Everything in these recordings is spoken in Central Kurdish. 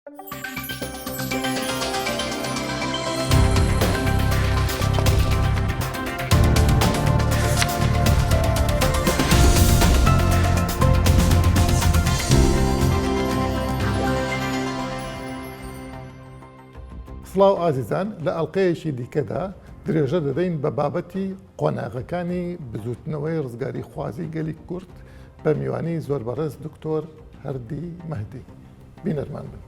سڵاو ئازیزان لە ئەڵلقەیەکی دیکەدا درێژە دەدەین بە بابەتی قۆناغەکانی بزوتنەوەی ڕزگاری خوازی گەلی کورد بە میوانی زۆر بەڕێز دکتۆر هەردی مەهدی بینەرمان بن.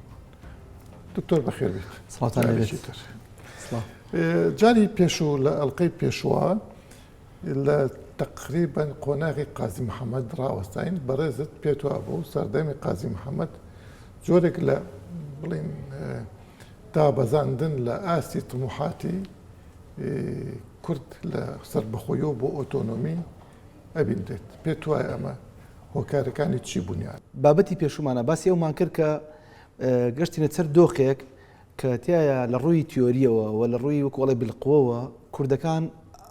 دکتۆر بەخێر بیت. سڵاوتان لێبێت. جاری پێشوو لە ئەڵلقەی پێشووە لە تقریبا قۆناغی قازی محەممەد ڕاوەستاین بەڕێزت پێت بوو سەردەمی قازی محەممەد جۆرێک لە بڵین دابەزاندن لە ئاستی تموحاتی کورد لە سەربەخۆیەوە بۆ ئۆتۆنۆمی ئەبینرێت پێت وایە ئەمە هۆکارەکانی چی بوون یان؟ بابەتی پێشوومانە باسی ئەومان کرد کە گەشتینە سەر دۆخێک کە تیایا لە ڕووی تیۆرییەوە و لە ڕووی وەکو ئەڵێ بالقوەوە کوردەکان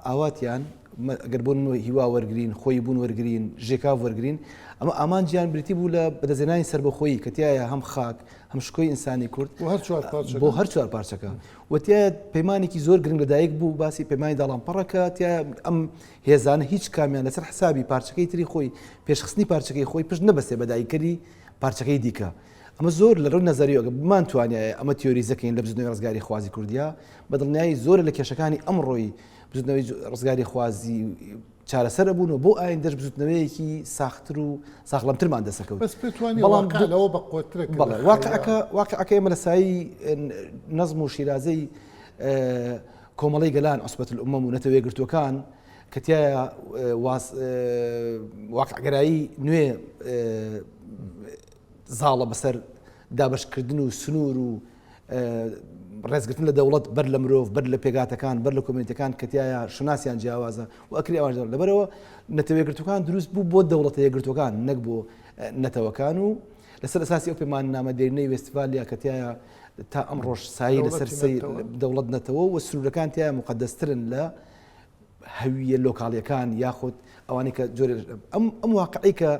ئاواتیان گەر بۆ نموونە هیوا وەرگرین، خۆیی بوون وەرگرین، ژێکاف وەرگرین، ئەمە ئامانجیان بریتی بوو لە بەدەستهێنانی سەربەخۆیی کە تیایا هەم خاک هەم شکۆی ئینسانی کورد بۆ هەر چوار پارچەکە بۆ هەر چوار پارچەکە و تیایا پەیمانێکی زۆر گرنگ لەدایک بوو باسی پەیمانی داڵانپەڕە کە تیایا ئەم هێزانە هیچ کامیان لەسەر حسابی پارچەکەی تری خۆی پێشخستنی پارچەکەی خۆی پشت نەبەستێ بە داگیرکەری پارچەکەی دیکە. ئەمە زۆر لە ڕووی نەزەریەوە گەر بمانتوانیایە ئەمە تیۆریزە کەین لە بزوتنەوەی ڕزگاری خوازی کوردیا بە دڵنیایی زۆرە لە کێشەکانی ئەمڕۆی بزوتنەوەی ڕزگاری خوازی چارەسەر ئەبوون و بۆ ئایندەش بزوتنەوەیەکی ساختر و ساغڵەمترمان دەسەکەوت. بەس پێت وانیە بەڵام واقع لەوە بەقوەترە کە بەڵێ لە واقعەکە واقعەکە ئێمە لە سایەی نەزم و شیرازەی کۆمەڵەی گەلان عوسبەت الامم و نەتەوە یەکگرتووەکان کە تیایا واقعگەرایی نوێ زاڵە بەسەر دابەشکردن و سنوور و ڕێزگرتن لە دەوڵەت بەر لە مرۆڤ بەر لە پێگاتەکان بەر لە کۆمیونیتەکان کە تیایا شوناسیان جیاوازە و ئەکرێ ئەوانش لەبەرەوە نەتەوە یەکگرتووەکان دروست بوو بۆ دەوڵەتە یەکگرتووەکان نەک بۆ نەتەوەکان و لەسەر ئەساسی ئەو پەیماننامە دێرینەی وێستفالیا کە تیایا تا ئەمڕۆش سایەی لەسەر دەوڵەت نەتەوە و سنوورەکان تیایا موقەدەسترن لە هەویە لۆکاڵیەکان یاخود ئەوانەی کە جۆرێ ئەم ئەم واقعی کە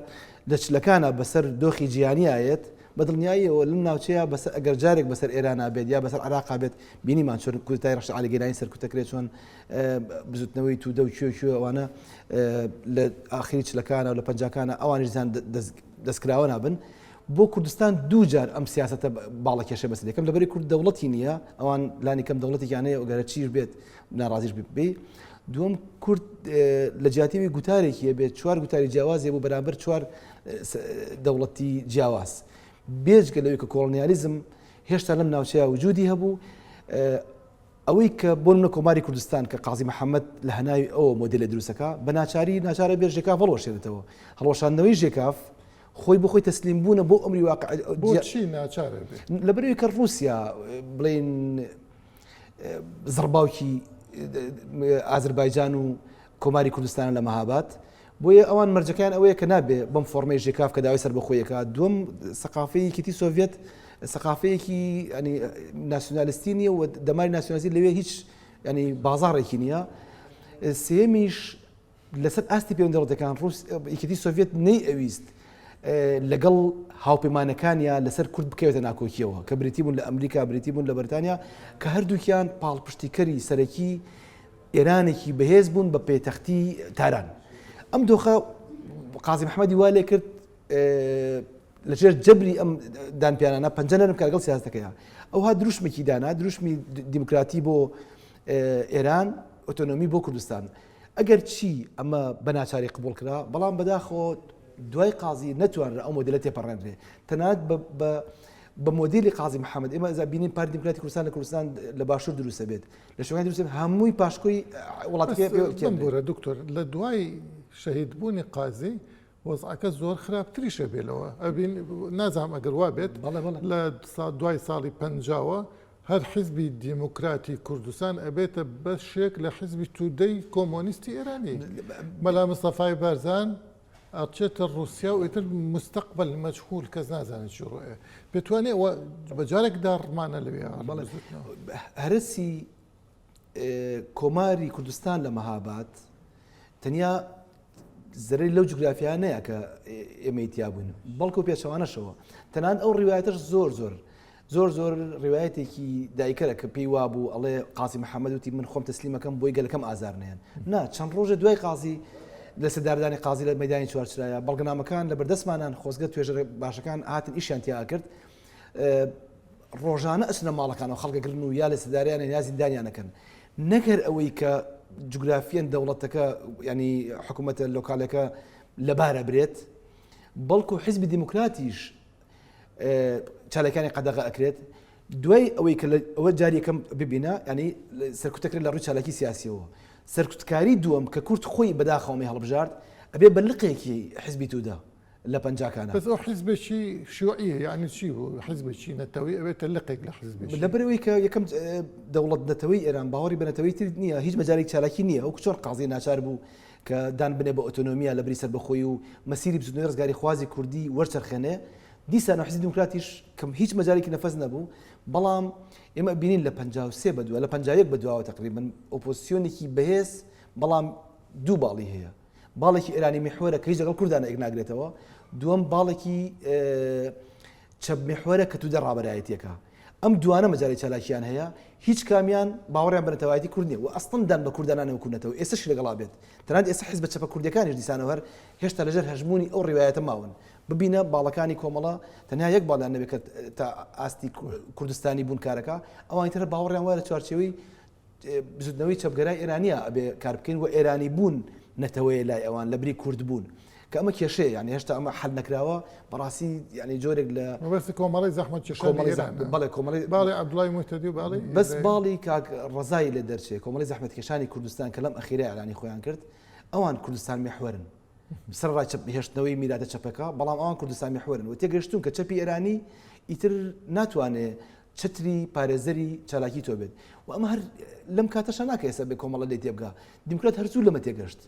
لە چلەکانە بەسەر دۆخی جیهانی ئاەت بە دڵنیاییەوە لەم ناوچەیە بەسەر ئەگەر جارێک بەسەر ئێران بێت یا بەسەر عراقا بێت بینیمان چۆن کودەتای ڕەشید عەلی گەیلانی سەرکوتەکرێت چۆن بزوتنەوەی تودە و کوێ کوێ ئەوانە لە ئاخری چلەکانە و لە پەنجاکانە ئەوانیش زان دەستکراوە نابن بۆ کوردستان دوو جار ئەم سیاسەتە باڵە کێشە بەسەر یەکەم لەبەری کورد دەوڵەتی نییە ئەوان لانی کەم دەوڵەتێکیان هەیە ئەگەرە چیش بێت ناڕازیش بی دووەم کورد لە جیاتیوی گوتارێکی هەبێت چوار گوتاری جیاوازی بوو بەرامبەر چوار دەوڵەتی جیاواز بێجگە لەوەی کە کۆڵنیالیزم هێشتا لەم ناوچەیە وجودی هەبوو ئەوەی کە بۆ نمونە کۆماری کوردستان کە قازی محەممەد لە هەناوی ئەوە مۆدێلە دروستەکە بە ناچاری ناچارە بێ ژێکاف هەڵوەشێنێتەوە هەڵوەشاندنەوەی ژێکاف خۆی بۆ خۆی تەسلیم بوونە بۆ ئەمری واقع بۆچی ناچارە بێ لەبەرئەوەی کە ڕووسیا بڵێین زڕباوکی ئازربایجان و کۆماری کوردستانە لە مەهاباد بۆیە ئەوان مەرجەکەیان ئەوەیە کە نابێ بەم فۆرمەی ژێکاف کە داوای سەربەخۆیەکە دووەم سەقافەی یەکێتی سۆڤیەت سەقافەیەکی ینی ناسیونالیستی نییە و دەماری ناسیونالیستی لەوێ هیچ ینی بازاڕێکی نییە سێمیش لەسەر ئاستی پەیوەندی دەوڵەتەکان ڕوس یەکێتی سۆڤیەت نەی ئەویست لەگەڵ هاوپەیمانەکانیا لەسەر کورد بکەوێتە ناکۆکیەوە کە بریتی بوون لە ئەمریکا بریتی بوون لە بەریتانیا کە هەردووکیان پاڵپشتیکەری سەرەکی ئێرانێکی بەهێز بوون بە پێتەختی تاران. ئەم دۆخە قازی محەممەدی وا لێ کرد لەژێر جەبری ئەم دانپیانانە پەنجە نەرم کە لەگەڵ سیاستەکەیە ئەوها دروشمێکی دانا دروشمی دیموکراتی بۆ ئێران ئۆتۆنۆمی بۆ کوردستان ئەگەر چی ئەمە بە ناچاری قبول کرا بەڵام بەداخەوە دوای قازی نەتوانرا ئەو مۆدلە تێپەڕێنرێ تەنانەت بە بە مۆدیلی قازی محەممەد ئێمە ئەزا بینین پارتی دیموکراتی کوردستان لە کوردستان لە باشوور دروستە بێت لە شوێنەکانی دروست هەمووی پاشکۆی وڵاتەکەی پێ بەس بمبورە دکتۆر لە دوای شەهید بوونی قازی وەزعەکە زۆر خراپتریشە بێ لەوە ئەبین نازانم ئەگەر وا بێت بەڵێ بەڵێ لە دوای ساڵی پەنجاوە هەر حیزبی دیموکراتی کوردستان ئەبێتە بەشێک لە حیزبی تودەی کۆمۆنیستی ئێرانی مەلا مستەفای بارزان ئەچێتە ڕوسیا و ئیتر مستەقبەل مەجهول کەس نازانێت چی ڕۆیە پێتوانێ ئەوە بە جارێک داڕمانە لەوێ بەڵێ هەرەسی کۆماری کوردستان لە مەهاباد تەنیا زەرەری لەو جوگرافیا نەیە کە ئێمەی تیا بووین بەڵکو پێچەوانەشەوە تەنان ئەو ڕیوایەتەش زۆر زۆر. زۆر زۆر ڕیوایەتێکی دایکەرە کە پێی وابوو ئەڵێ قازی محەممەد وتی من خۆم تەسلیمەکەم بۆی گەلەکەم ئازار نەیەن نا چەند ڕۆژە دوای قازی لە سەداردانی قازی لە مەدانی چوارچرایە بەڵگەنامەکان لە بەردەستمانان خۆزگە توێژەرە باشەکان هاتن ئیشیان تیا کرد ڕۆژانە ئەچنە ماڵەکانەوە خەڵکەگرن و یا لە سداریانە یا زیندانیانەکەن نەکەر ئەوەی کە جوگرافیەن دەوڵەتەکە ینی حکوومەتە لۆکالەکە لەبارە برێت بەڵکو حیزبی دیموکراتیش چالاکانی قەدەغە ئەکرێت دوای ئەوەی کە ئەوە جاری یەکەم ببینە ینی سەرکوتەکرێت لە ڕووی چالاکی سیاسیەوە سەرکوتکاری دووەم کە کورد خۆی بەداخەوەمی هەڵبژارد ئەبێ بە لقێکی حزبی تودا لە پەنجاکانە بەس ئەو حیزبێکی شیوعیە یعنی چی بوو حیزبێکی نەتەوەی ئەوێتە لقێک لە حیزبێکی لەبەرەوەی کە یەکەم دەوڵەت نەتەوەی ئێران باوەڕی بە نەتەوەی تر نییە هیچ مەجارێک چالاکی نییە وەکو چۆن قازی ناچار بوو کە دان بنێ بە ئۆتۆنۆمیا لە بری سەربەخۆیی و مەسیری بزوتنەوەی ڕزگاریخوازی کوردی وەرچەرخێنێ، دیسانەوە حیزبی دیموکراتیش کە هیچ مەجالێکی نەفەس نەبوو، بەڵام ئێمە ئەبینین لە 53 بەدوا لە 51 بەدواوە تەقریبەن ئۆپۆزسیۆنێکی بەهێز بەڵام دوو باڵی هەیە، باڵێکی ئێرانی میحوەرە کە هیچ لەگەڵ کوردانە یەک ناگرێتەوە، دووەم باڵێکی چەپ میحوەرە کە تودە ڕابەرایەتیەکە. ئەم دوانە مەجالی چالاکیان هەیە، هیچ کامیان باوەڕیان بە نەتەوایەتی کورد نیە و ئەسڵەن دان بە کورددا نانێن وەکو نەتەوە، ئێستەشی لەگەڵا بێت، تەنانەت ئێستا حیزبە چەپە کوردیەکانیش دیسانەوە هەر هێشتا لەژێر هەژموونی ئەو ڕیوایەتە ماون. ببینە باڵەکانی کۆمەڵە تەنیا یەک باڵیان نەبێت کە تا ئاستی کوردستانی بوون کارەکە، ئەوانی تر باوەڕیان وایە لە چوارچێوەی بزوتنەوەی چەپگەرای ئێرانیە ئەبێ کار بکەین و ئێرانی بوون نەتەوەیە لای ئەوان لە بری کورد بوون کە ئەمە کێشەیە یعنی هێشتا ئەمە حل نەکراوە بەڕاستی یعنی جۆرێک لە مەبەست کۆمەڵی زەحمەت کێشانی ئێرانە بەڵێ کۆمەڵی باڵی عەبدوڵای موهتەدی و باڵی بەس باڵی کاک ڕەزای لێ دەرچێ کۆمەڵی زەحمەتکێشانی کوردستان کە لەم ئەخیرە ئیعلانی خۆیان کرد ئەوان کوردستان میحوەرن سەرەڕای چەپ هێشتنەوەی میراتە چەپەکە، بەڵام ئەوان کوردستان میحوەرن و تێگەشتوون کە چەپی ئێرانی ئیتر ناتوانێ چەتری پارێزەری چالاکی تۆ بێت و ئەمە هەر لەم کاتەشا ناکە ئێستا بێ کۆمەڵە لێ تێبگا. دیموکرات هەر زوو لەمە تێگەشت.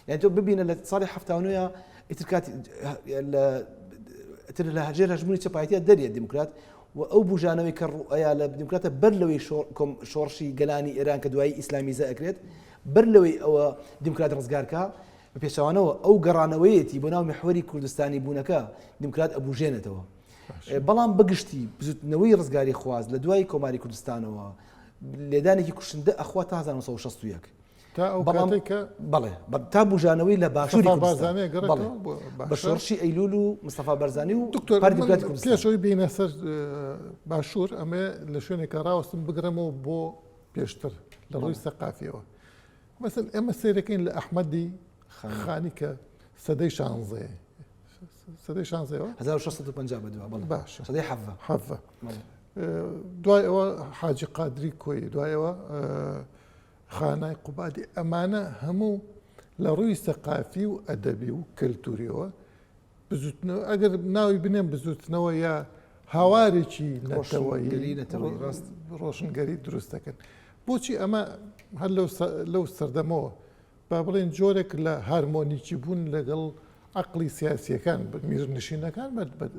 یانی تۆ ببینە لە ساڵی 79 ئیتر کات لە ئیتر لە ژێر هەژموونی چەپایەتیە دەریە دیموکرات و ئەو بوژانەوەی کە ڕوئیا لە دیموکراتە بەر لەوەی شۆڕشی گەلانی ئێران کە دوایی ئیسلامیزە ئەکرێت بەر لەوەی ئەوە دیموکرات ڕزگارکە بە پێچەوانەوە ئەو گەڕانەوەیەتی بۆ ناو میحوەری کوردستانی بوونەکە دیموکرات ئەبوژێنێتەوە. بەڵام بەگشتی بزوتنەوەی ڕزگاری خواز لە دوای کۆماری کوردستانەوە لێدانێکی کوشندە ئەخوا تا 1961 تا ئەو کاتەی کە بەڵێ تا بوژانەوەی لە باشووری کوردستان بەڵێ بە شۆڕشی ئەیلول و مستەفا بەرزانی و دکتۆر پارتی دیموکراتی کوردستان پێش ئەوەی بێینە سەر باشوور ئەمێ لە شوێنێکە ڕاوەستم بگرەمەوە بۆ پێشتر لە ڕووی سەقافیەوە مەسەن ئێمە سەیرەکەین لە ئەحمەدی خانی کە سەدەی شانزەیە سەدەی شانزەیەوە 1650 بەدوا بەڵێ باشە سەدەی حەڤە حەڤە دوای ئەوە حاجی قادری کۆی دوای ئەوە خانای قوبادی ئەمانە هەموو لە ڕووی سەقافی و ئەدەبی و کەلتوریەوە بزوتنەوە ئەگەر ناوی بنێم بزوتنەوە یا هاوارێکی نەتەوەیی نەتەوەیی ڕاست ڕۆشنگەری دروست دەکەن بۆچی ئەمە هەر لەو سەردەمەوە با بڵێن جۆرێک لە هارمۆنیکی بوون لەگەڵ عقلی سیاسیەکان میرنشینەکان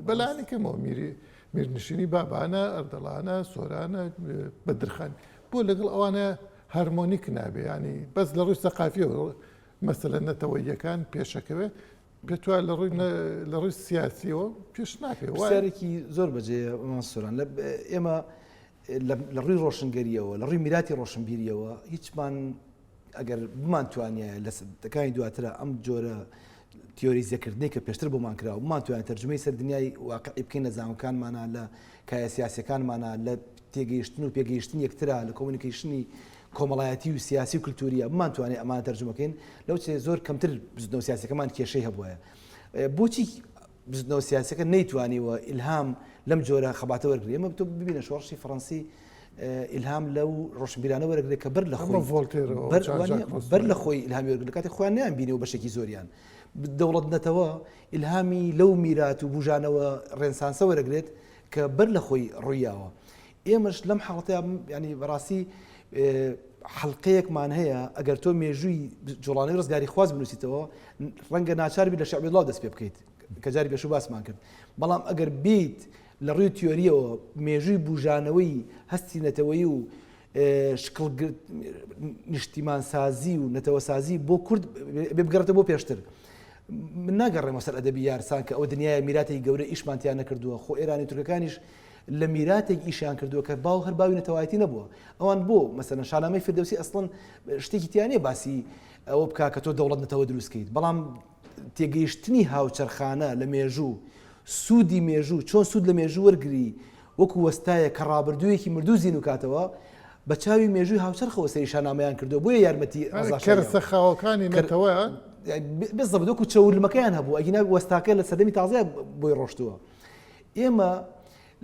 بەلانی کەمەوە میری میرنشینی بابانە ئەردەڵانە سۆرانە بەدرخان بۆ لەگەڵ ئەوانە هارمۆنیک نابێ ینی بەس لە ڕووی سەقافیەوە مەسەلە نەتەوەییەکان پێشەکەوێ پێت وایە لە ڕووی لە ڕووی سیاسیەوە پێش ناکەوێ وایە؟ پرسیارێکی زۆر بەجێیە مامۆستا سۆران لە ئێمە لە ڕووی ڕۆشنگەریەوە لە ڕووی میراتی ڕۆشنبیریەوە هیچمان ئەگەر بمانتوانیایە لە سەدەکانی دواترە ئەم جۆرە تیۆریزەکردنەی کە پێشتر بۆمان کرا و بمانتوانێت تەرجمەی سەر دنیای واقعی بکەین لە زانکۆکانمانا لە کایە سیاسیەکانمانا لە تێگەیشتن و پێگەیشتنی یەکترا لە communication ی کۆمەڵایەتی و سیاسی و کلتوریە بمانتوانێت ئەمانە تەرجمە بکەین لەو چێ زۆر کەمتر بزوتنەوە سیاسەکەمان کێشەی هەبووە بۆچی بزوتنەوە سیاسەکە نەیتوانیوە ئیلهام لەم جۆرە خەباتە وەرگێ ئێمە تۆ ببینە شۆڕشی فەڕەنسی ئیلهام لەو ڕۆشنبیرانە وەرەگرێت کە بەر لە خۆی بەر لە خۆی ئیلهامی وەرگرت لە کاتی خۆیان نیان بینی و بەشێکی زۆریان دەوڵەت نەتەوە ئیلهامی لەو میرات و بژانەوە ڕێنسانسە وەرەگرێت کە بەر لە خۆی ڕوویاوە ئێمەش لەم حاڵەتە ینی بەڕاستی حلقەیەکمان هەیە ئەگەر تۆ مێژووی جوڵانەوەی ڕزگاری خواز بنووسیتەوە ڕەنگە ناچار بی لە شعبی ڵاو دەست پێ بکەیت کە جاری پێشوو باسمان کرد بەڵام ئەگەر بیت لە ڕووی تیۆرییەوە مێژووی بوژانەوەی هەستی نەتەوەیی و شکڵ نیشتیمانسازی و نەتەوەسازی بۆ کورد بێ بگەڕێتەوە بۆ پێشتر. من ناگەڕێمەوە سەر ئەدەبی یارسان کە ئەوە دنیایە میراتێکی گەورە ئیشمان تیا نەکردووە، خۆ ئێرانی و تورکەکانیش. لە میراتێک ئیشیان کردووە کە باو هەر باوی نەتەوایەتی نەبووە. ئەوان بۆ مەسەلەن شانامەی فردەوسی ئەسڵەن شتێکی تیا نییە باسی ئەوە بکا کە تۆ دەوڵەت نەتەوە دروست کەیت، بەڵام تێگەیشتنی هاوچەرخانە لە مێژوو، سوودی مێژوو، چۆن سوود لە مێژوو وەرگری وەکو وەستایەک کە ڕابردوویەکی مردوو زیندوو کاتەوە، بە چاوی مێژووی هاوچەرخەوە سەیری شانامەیان کردووە، بۆیە یارمەتی ڕەزا شای کەرەسە خاوەکانی نەتەوە. بزەبت وەکو چەورلمەکەیان هەبوو، ئەگینا وەستاکە لە سەردەمی تازەیا بۆی ڕۆشتووە. ئێمە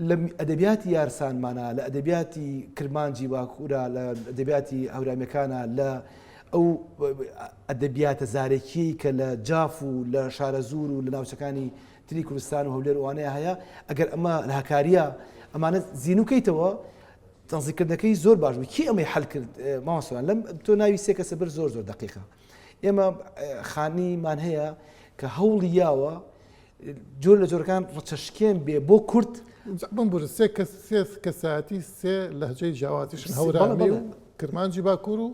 لە ئەدەبیاتی یارسانمانا، لە ئەدەبیاتی کرمانجی باکوورا، لە ئەدەبیاتی هەورامیەکانا، لە ئەو ئەدەبیاتە زارەکیەی کە لە جاف و لە شارەزوور و لە ناوچەکانی تری کوردستان و هەولێر ئەوانەیە هەیە، ئەگەر ئەمە لە هەکاریە ئەمانە زینوو کەیتەوە تەنزیکردنەکەی زۆر باش بوو. کێ ئەمەی حەل کرد مامۆستا؟ لەم تۆ ناوی سێ کەسە بر زۆر زۆر دەقیقە. ئێمە خانیمان هەیە کە هەوڵی یاوە جۆر لە جۆرەکان ڕچەشکێن بێ بۆ کورد. بمبورە سێ کەس سێ کەسایەتی سێ لەهجەی جیاوازیشن هەورامی و کرمانجی باکوور و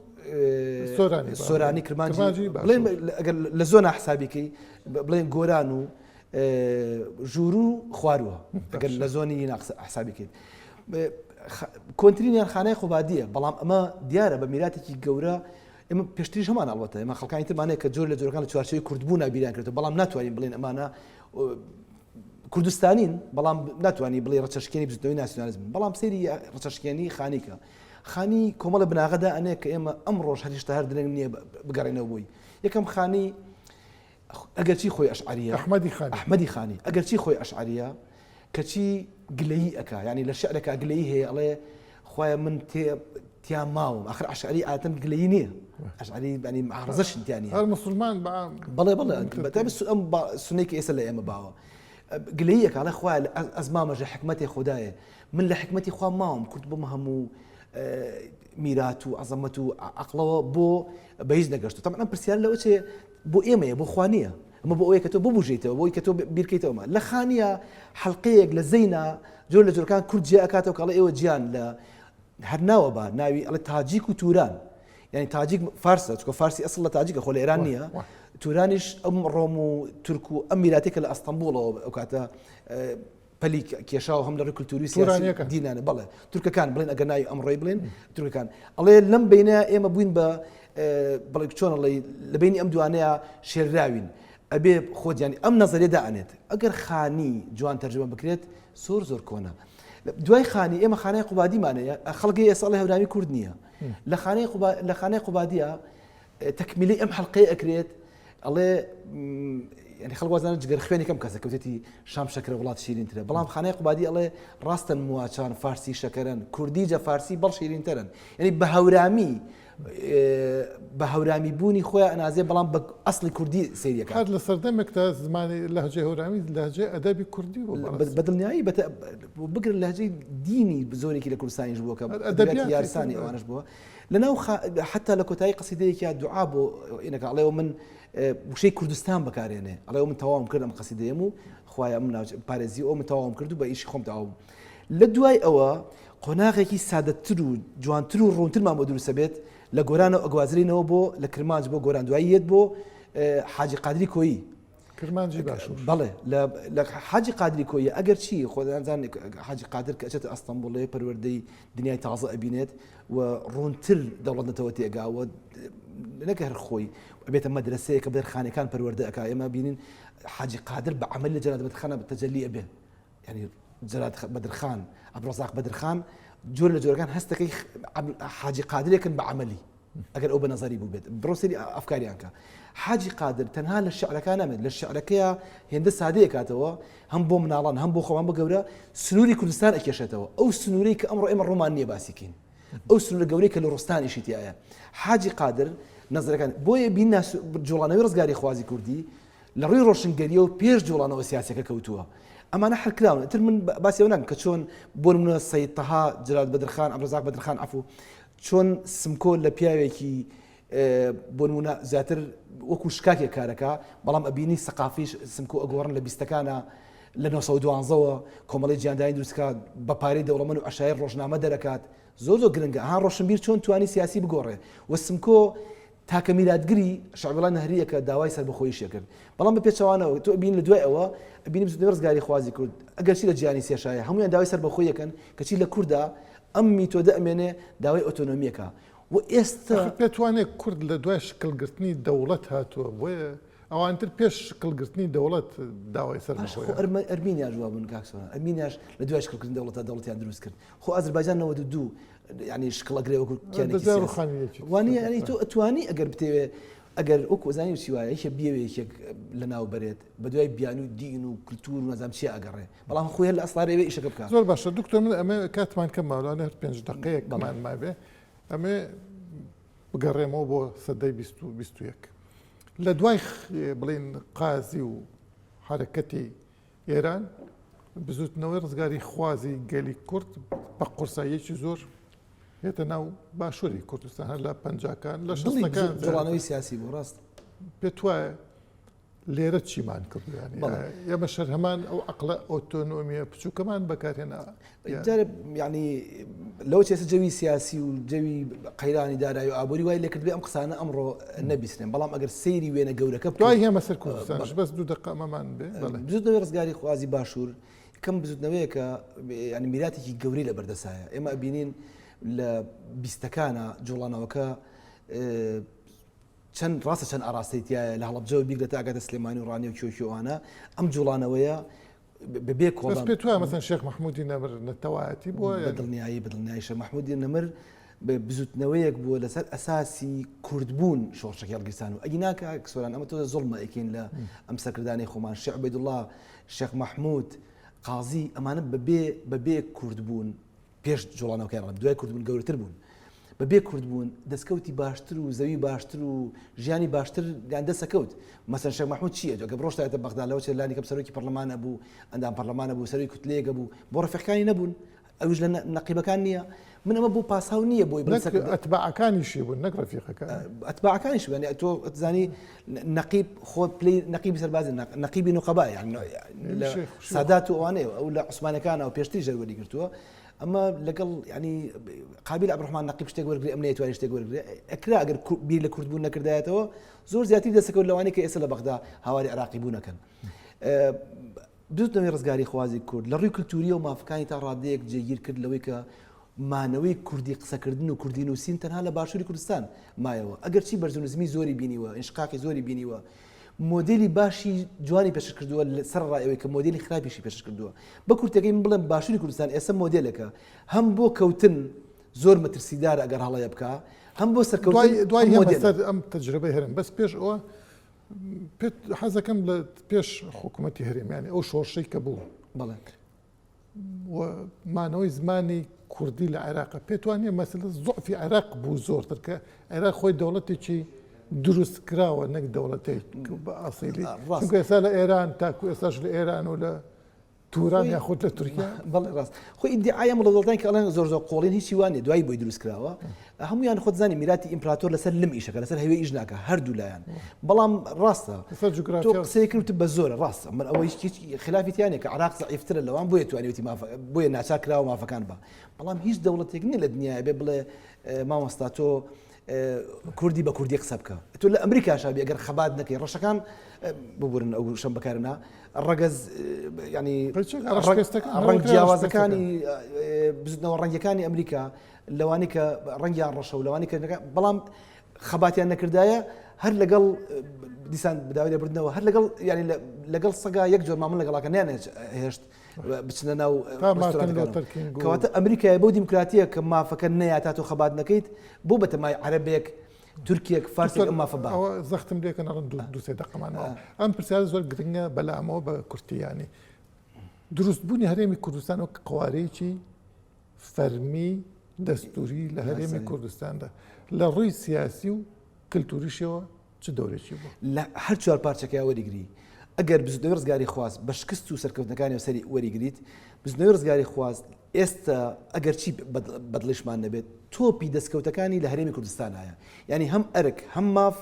سۆرانی سۆرانی کرمانجی بڵێن ئەگەر لە زۆنا حسابیکەی بڵێن گۆران و ژوورو خوارووە ئەگەر لە زۆنی حسابیکەیت کۆنترینیان خانای قوبادیە بەڵام ئەمە دیارە بە میراتێکی گەورە ئێمە پێشتریش هەمان ئەڵبەتە ئێمە خەڵکانی ترمان هەیە کە جۆر لە جۆرەکان لە چوارچێوەی کوردبوونا بیریان کردەوە بەڵام ناتوانین بڵێین ئەمانە کوردستانین بەڵام ناتوانانی بڵێ ڕەچەشکێنی بزوتنەوەی ناسیۆنالیزم بەڵام سەیری ڕەچەشکێنی خانی کە خانی کۆمەڵە بناغەدا ئەنێ کە ئێمە ئەمڕۆژ هەریشتا هەر درەنگ نییە بگەڕێنەوە بۆی یەکەم خانی ئەگەرچی خۆی ئەشعەریە ئەحمەدی خانی ئەحمەدی خانی ئەگەرچی خۆی ئەشعەریە کەچی گلەیی ئەکا یانی لە شعرێکا گلەیی هەیە ئەڵێ خوایە من تێ تیا ماوم ئەخر ئەشعەری ئاتن گلەیی نییە ئەشعەری ینی معارزەشی تیا نییە هەر مسلمان بە بەڵێ بەڵێ بەتایبەت ئەم سونەی کە ئێستا لە ئێمە باوە گلەیی ئەکا ئەڵێ خوایە ئەز مامەژە حکمەتێ خودایە من لە حکمەتی خوا ماوم کورد بم هەموو میرات و عەزەمەت و عەقڵەوە بۆ بە هیچ نەگەشتوو تەبعەن ئەم پرسیارە لەوە چێ بۆ ئێمەیە بۆ خوا نییە ئەمە بۆ ئەوەیە کە تۆ ببوژێیتەوە بۆی کە تۆ بیرکەیتەوە ئەمە لە خانیە حەلقەیەک لە زەینا جۆر لە جۆرەکان کورد جیا ئەکاتەوە کە ئەڵێ ئێوە جیان لە هەر ناوە با ناوی ئەڵێ تاجیک و توران یعنی تاجیک فارسە چکە فارسی ئەسڵ لە تاجیکە خۆ لە ئێران نییە تورانیش ئەم ڕۆم و تورک و ئەم میراتێکە لە ئەستەنبوڵەوە ئەو کاتە پەلی کێشاوە هەم لە ڕووی کولتوری سیاسی دینانە بەڵێ تورکەکان بڵێن ئەگەر ناوی ئەمڕۆی بڵێن تورکەکان ئەڵێ لەم بینە ئێمە بووین بە بڵێ چۆن ئەڵێ لە بینی ئەم دوانەیە شێلراوین ئەبێ خۆدیانی ئەم نەزەریە دائەنێت ئەگەر خانی جوان تەرجمە بکرێت زۆر زۆر کۆنە دوای خانی ئێمە خانای قوبادیمانەیە خەڵکی ئێساڵی هەورامی کورد نییە لە خانەی لە خانای قوبادیە تەکمیلەی ئەم حەلقەیە ئەکرێت ئەڵێ یعنی خەڵک وازانە جگەر خوێنی کەم کەسە کەوتێتی شام شەکرە وڵات شیرینترە بەڵام خانای قوبادی ئەڵێ ڕاستن مواچان فارسی شەکەرن کوردی جە فارسی بەڵ شیرینترن یعنی بە هەورامی بە هەورامی بوونی خۆیان ئەنازێ بەڵام بە ئەسڵی کوردی سەیرەکە هەر لە سەردەمێکدا زمانی لەهجەی هەورامی لەهجەی ئەدەبی کوردی بوو بە دڵنیایی بگرن لەهجەی دینی زۆرێکی لە کوردستانیش بووە کە ئەدەبیاتی یارسانی ئەوانش بووە لەناو حتا لە کۆتایی قەسیدەیەکیا دوعا بۆ ئینەکە ئەڵێ من وشەی کوردستان بەکارێنێ ئەڵێ من تەواوم کرد ئەم قەسیدەیەم و خوایە ئەم ناوچ پارێزی ئەو من تەواوم کرد و بە ئیشی خۆم تەواو لە دوای ئەوە قۆناغێکی سادەتر و جوانتر و ڕوونترمان بۆ دروستە بێت لە گۆرانەوە ئەگوازرینەوە بۆ لە کرمانج بۆ گۆران دوایی یەت بۆ حاجی قادری کۆیی کرمانجی باشوور. بەڵێ لە حاجی قادری کۆیە ئەگەر چی خۆدانزان حاجی قادر کە ئەچێتە ئەستەنبوڵێ پەروەردەی دنیای تازە ئەبینێت و ڕوونتر دەوڵەت نەتەوە تێگا و نەکە هەر خۆی ئەبێتە مەدرسەیە کە بەدەرخانەکان پەروەردە ئەکا ئێمە بینین حاجی قادر بە عەمەل لە جەلال بەدرخانە تەجەلی ئەبێ یعنی جەلال بەدرخان عەبدولڕەزاق بەدرخان جۆر لە جۆرەکان هەستەکەی حاجی قادرێکن بە عەمەلی ئەگەر ئەو بە نەزەری بووبێت بڕۆ سەیری ئەفکاریان کە حاجی قادر تەنها لە شعرەکان نامێت لە شعرەکەیە هێندە سادەیە کاتەوە هەم بۆ مناڵان هەم بۆ خۆمان بۆ گەورە سنووری کوردستان ئەکێشێتەوە ئەو سنوورەی کە ئەمڕۆ ئێمە ڕوومان نییە باسیکەین ئەو سنوورە گەورەی کە لە ڕۆستانیشی تایە حاجی قادر نەزەرەکان بۆیە بین جوڵانەوەی ڕزگاری خوازی کوردی لە ڕووی ڕۆشنگەریەوە پێش جوڵانەوە سیاسەکە کەوتووە ئەمانە حلکراون تر من باسی ئەوە ناکەم کە چۆن بۆ نمونە سەید تەها جەلال بەدرخان عەبدولڕەزاق بەدرخان عەفو چۆن سمکۆ لە پیاوێکی بۆ نمونە زیاتر وەکو شکاکێک کارەکە بەڵام ئەبینی سەقافیش سمکۆ ئەگۆڕن لە بیستەکانە لە 912ەوە کۆمەڵی جیاندانی دروستکە بە پارەی دەوڵەمەند و عشایر ڕۆژنامە دەرەکات زۆر زۆر گرنگە ها ڕۆشنبیر چۆن توانی سیاسی بگۆڕێ و سمکۆ. تاکە میراتگری شەعبوڵای نەهرییە کە داوای سەربەخۆییشی کرد. بەڵام بە پێچەوانەوە تۆ ئەبینی لە دوای ئەوە ئەبینی بزوتنەوەی ڕزگاریخوازی کورد ئەگەرچی لە جیهانی سێشایە هەموویان داوای سەربەخۆیی ئەکەن کەچی لە کوردا ئەم میتۆدە ئەمێنێ داوای ئۆتۆنۆمیەکە و ئێستا ئاخر پێت وانیە کورد لە دوای شکڵگرتنی دەوڵەت هاتووە بۆیە ئەوانتر پێش شکڵگرتنی دەوڵەت داوای باش خۆ سەربەخۆیان ئەرمینیاش وابوون کاک سۆران ئەرمینیاش لە دوای شکڵکردنی دەوڵەتە دەوڵەتیان دروست کرد خۆ ئازربایجان 92 یعنی شکڵ ئەگرێ وەکو کیانێکی دەجا سیاسی ڕوخانی یەکێتی وانیە یعنی سۆڤیەت تۆ ئەتوانی ئەگەر بتەوێ ئەگەر وەکو ئەزانی چی وایە یەکێ بیەوێ یەکێک لەناو بەرێت بەدوای بیانووی دین و کلتور و نازانم چیا ئەگەڕێ بەڵام خۆی هەر لە ئەسڵا ئەیەوێ ئیشەکە بکا. زۆر باشە دکتۆر من ئەمێ کاتمان کەم ماوە لەوانەیە هەر پێنج بەڵێ. دەقەیەکمان مابێ ئەمێ بگەڕێمەوە بۆ سەدەی 20 و 21 لە دوای بڵین قازی و حەرەکەتی ئێران بزوتنەوەی ڕزگاری خوازی گەلی کورد بە قورساییەکی زۆر هێتە ناو باشووری کوردستان هەر لە پەنجاکان لە شەستەکان جوڵانەوەی سیاسی بوو ڕاست. پێت وایە لێرە چیمان کردو یانی ئێمە شەر هەمان ئەو عقلە ئۆتۆنۆمیە بچووکەمان بەکارهێنا جارێ یعنی لەوە چێسە جەوی سیاسی و جەوی قەیرانی دارایی و ئابووری وای لێکرد بێ ئەم قسانە ئەمڕۆ نەبیسترێن بەڵام ئەگەر سەیری وێنە گەورەکە بکەین دوای هێمە سەر کوردستانش بەس دوو دەقە ئەمەمان بێ بەڵێ. بزوتنەوەی ڕزگاری خوازی باشوور یەکەم بزوتنەوەیەکە یعنی میراتێکی گەورەی لە بەردەسایە ئێمە ئەبینین لە بیستەکانە جوڵانەوەکە چەند ڕاستە چەند ئاراستەی تایە لە هەڵەبجەوە بیگرە تا ئەگاتە سلێمانی و ڕانیە و کێو کێوانە ئەم جوڵانەوەیە بەبێ بەس کۆڵان پێت وایە مەسەن شێخ مەحموودی نەمر نەتەوایەتی بووە بە یان دڵنیایی بە دڵنیایی شێخ مەحموودی نەمر بە بزوتنەوەیەک بووە لەسەر ئەساسی کوردبوون شۆڕشەکەی هەڵگیرسان و ئەگینا کاک سۆران ئەمە تۆزە زوڵمە ئەیکەین لە ئەم سەرکردانەی خۆمان شێخ عوبەیدوڵڵا شێخ مەحموود قازی ئەمانە بەبێ بەبێ کوردبوون پێش جوڵانەوەکەیان ڕەم دوای کوردبوون گەورەتر بوون بە بێ کوردبوون دەستکەوتی باشتر و زەوی باشتر و ژیانی باشتر یان دەسەکەوت مەسەن شێخ مەحمود چییە ئەگەر بڕۆشتایەتە بەغدا لەوە چێ لانی کەم سەرۆکی پەرلەمان ئەبوو ئەندام پەرلەمان ئەبوو سەرۆکی کوتلەیەک ئەبوو بۆ ڕەفیقەکانی نەبوون ئەویش لە نەقیبەکان نییە من ئەمە بۆ پاساو نییە بۆی بڵێم ئەتباعەکانیشی بوون نەک ڕەفیقەکان ئەتباعەکانیش بوون تۆ ئەتزانی نەقیب خۆ پلەی نەقیبی سەربازی نەقیبی نوقەبا یان لە سادات و ئەوانەیە ئەو لە عوسمانەکانەوە پێشتری ژەروەری گرتووە ئەمە لەگەڵ ینی قابل عبدالرحمن نەقیب شتێک وەرگری ئەم نەیتوانی شتێک وەرگێ ئەکرا ئەگەر بیر لە کوردبوون نەکردایەتەوە زۆر زیاتر دەسەکەوت لەوانەیە کە ئێستا لە بەغدا هاواری عراقی بوونەکەن بزوتنەوەی ڕزگاریخوازی کورد لە ڕووی کلتوریەوە مافەکانی تا ڕادەیەک جێگیر کرد لەوەی کە مانەوەی کوردی قسەکردن و کوردی نووسین تەنها لە باشووری کوردستان مایەوە ئەگەرچی بەرز و نزمی زۆری بینیوە ئینشقاقی زۆری بینیوە مۆدێلی باشی جوانی پێشکەش کردووە سەر ڕای ئەوەی کە مۆدێلی خراپیشی پێشکەش کردووە بە کورتەکەی من بڵێم باشووری کوردستان ئێستا مۆدێلێکە هەم بۆ کەوتن زۆر مەترسیدارە ئەگەر هەڵەیە بکا هەم بۆ سەرکەوتن دوای مۆدێلە ئەم تەجربەی هەرێم بەس پێش ئەوە پێت حەزەکەم لە پێش حکوومەتی هەرێم یانی ئەو شۆڕشەی کە بوو بەڵێ و مانەوەی زمانی کوردی لە عێراق پێت وانە مەسەلە زۆفی عێراق بوو زۆرتر کە عێراق خۆی دەوڵەتێکی دروست کراوە نەک دەوڵەتێک بە ئاسیلی ڕاست ئێستا لە ئێران تاکو ئێستاش لە ئێران و لە توران یاخود لە تورکیا؟ بەڵێ ڕاست. خۆی ئیدیعای ئەم دەوڵەتانی کە ئەڵێن زۆر زۆر قۆڵین هیچی وا نییە دوایی بۆی دروست کراوە هەمویان خۆت زانی میراتی ئیمپراتۆر لەسەر لم ئیشەکە لەسەر هەوێ ئیش ناکە هەردوو لایەن بەڵام ڕاستە لەسەر تۆ جوگرافیا قسەی کرد بە زۆرە ڕاستە من ئەوە هیچ هیچ خلافی تیا نییە کە عراق زەعیفترە لەوان بۆیە توانیوێتی ماف بۆیە ناچار کراوە مافەکان بە بەڵام هیچ دەوڵەتێک نییە لە دنیاە بێ بڵێ مامۆستا تۆ کوردی بە کوردی قسە بکە تۆ لە ئەمریکاشا بی ئەگەر خەبات نەکەی ڕەشەکان ببورن ئەو شەم بەکارنا ڕەگەز ینی ڕەنگ جیاوازەکانی بزنەوە ڕەنگەکانی ئەمریکا لەوانی کە ڕەنگیان ڕەشە و لەوانی کە بەڵام خەباتیان نەکردایە هەر لەگەڵ دیسان بداوی لەبردنەوە هەر لەگەڵ ینی لەگەڵ سەگا یەک جۆر مامن لەگەڵاکە نیان هێشت بچنە ناو کەواتە ئەمریکای بەو دیموکراتیە کە مافەکە نەیاتا تۆ خەبات نەکەیت بۆ بەتەمای عەرەبێک تورکیەک فارسێک ئەم مافە با زەختم لێکەن ئەڵێن دوو سێ دەقەمان ماوە ئەم پرسیارە زۆر گرنگە بەلامەوە بە کورتیانی دروستبوونی هەرێمی کوردستان وەک قوارەیەکی فەرمی دەستوری لە هەرێمی کوردستاندا لە ڕووی سیاسی و کللتوریشەوە چ دەورێکی بوو؟ لە هەر چوار پارچەکەیا وەریگری، ئەگەر بزوتنەوەی ڕزگاریخواز بە شکست و سەرکەوتنەکانیەوە سەری وەریگریت، بزوتنەوەی ڕزگاریخواز ئێستا ئەگەرچی بەدڵیشمان نەبێت تۆپی دەستکەوتەکانی لە هەرێمی کوردستانایە، یانی هەم ئەرک هەم ماف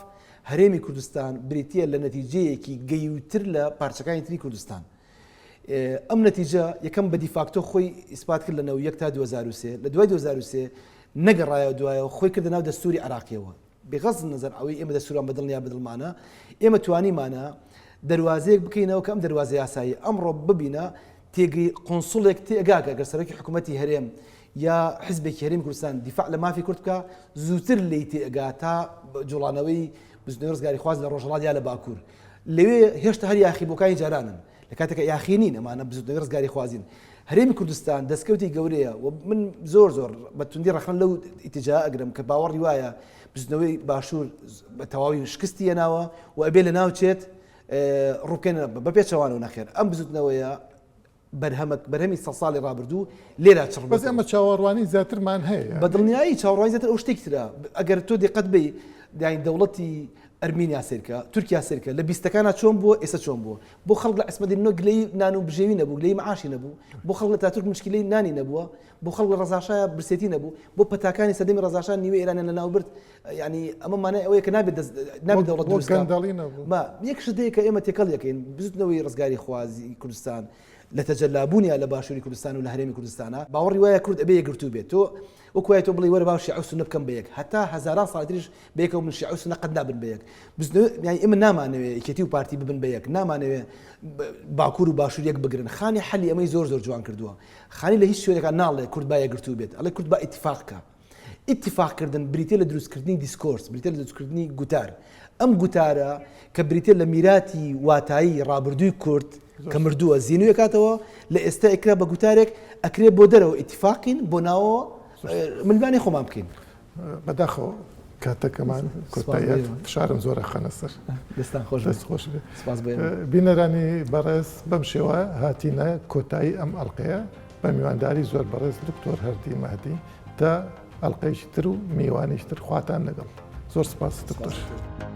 هەرێمی کوردستان بریتیە لە نەتیجەیەکی گەیوتر لە پارچەکانی تری کوردستان. ئەم نەتیجە یەکەم بە دیفاکتۆ خۆی ئیسپات کرد لە 91 تا 2003 لە دوای 2003 نەگەڕایەوە دوایەوە خۆی کردە ناو دەستوری عراقیەوە. بغض النظر ئەوەی ئێمە دەستوورمان بەدڵ یا بەدڵمانە، ئێمە توانیمانە دەروازەیەک بکەینەوە کە ئەم دەروازە یاسایی ئەمڕۆ ببینە تێگەی قونسوڵێک تێگا کە گەر سەرۆکی حکوومەتی هەرێم یا حزبێکی هەرێمی کوردستان دیفاع لە مافی کورد بکا زووتر لێی تێگا تا جوڵانەوەی بزوتنەوەی ڕزگاریخواز لە ڕۆژهەڵات یا لە باکوور لەوێ هێشتا هەر یاخیبووەکانی جارانن لە کاتێکا یاخی نین ئەمانە بزوتنەوەی ڕزگاریخوازین هەرێمی کوردستان دەستکەوتی گەورەیە و من زۆر زۆر بە توندی ڕەخنە لەو ئیتجا ئەگرم کە باوەڕی وایە بزوتنەوەی باشوور بە تەواوی شکستی هێناوە و ئەبێ لە ناوچێت ڕووبکەن بە پێچەوانەوە نەخێر ئەم بزوتنەوەیە بەرهەمەک بەرهەمی سە ساڵی ڕابردوو لێرا چڕ بەس ئەمە چاوەڕوانی زیاترمان هەیە بە دڵنیایی چاوەڕوانی زیاتر ئەو شتێکی ترە ئەگەر تۆ دیقەت بی داین دەوڵەتی ئەرمینیا سەیرکە تورکیا سەیرکە لە بیستەکانا چۆن بووە ئێستا چۆن بووە بۆ خەڵک لە عیسمەدین نۆ گلەی نان و بژێوی نەبوو گلەی معاشی نەبوو بۆ خەڵک لە تاتورک مشکلەی نانی نەبووە بۆ خەڵک لە ڕەزاشایا برسێتی نەبوو بۆ پەتاکانی سەردەمی ڕەزاشا نیوەی ئێرانیان لەناو برد یعنی ئەمە مانای ئەوەیە کە نابێت دەست نابێت دەوڵەت بۆ دروست کە گەندەڵی نەبوو ما یەک شت هەیە کە ئێمە تێکەڵ یەکەین بزوتنەوەی ڕزگاری خوازی کوردستان لە تەجەلابوونیا لە باشووری کوردستان و لە هەرێمی کوردستانا باوەڕی وایە کورد ئەبێ یەکگرتوو بێت تۆ وەکو وایە تۆ بڵێی وەرە با شیعە و سوننە بکەم بە یەک هەتا هەزاران ساڵی تریش بەیەکەوە بن شیعە و سوننە قەت نابن بە یەک بزنەوە یانی ئێمە نامانەوێ یەکێتی و پارتی ببن بە یەک نامانەوێ باکوور و باشوور یەک بگرن خانی حەلی ئەمەی زۆر زۆر جوان کردووە خانی لە هیچ شوێنێکا ناڵێ کورد با یەکگرتوو بێت ئەڵێ کورد با ئیتفاق کە ئیتفاق کردن بریتە لە دروستکردنی discourse بریتە لە دروستکردنی گوتار ئەم گوتارە کە بریتە لە میراتی واتایی ڕابردووی کورد کە مردووە زینووی کاتەوە لە ئێستا ئەکرا بە گوتارێک ئەکرێ بۆ دەرەوە ئیتفاقین بۆ ناوەوە ململانێ خۆمان بکەین. بەداخەوە کاتەکەمان کۆتایی هات فشارم زۆر ئەخەنە سەر. دەستان خۆش دەست خۆش بێ. سپاس بۆ ئێوە. بینەرانی بەڕێز بەم شێوە هاتینە کۆتایی ئەم ئەڵقەیە بە میوانداری زۆر بەڕێز دکتۆر هەردی مەهدی تا ئەڵقەیەکی تر و میوانێکی تر خواتان لەگەڵ. زۆر سپاس دکتۆر. سپاس.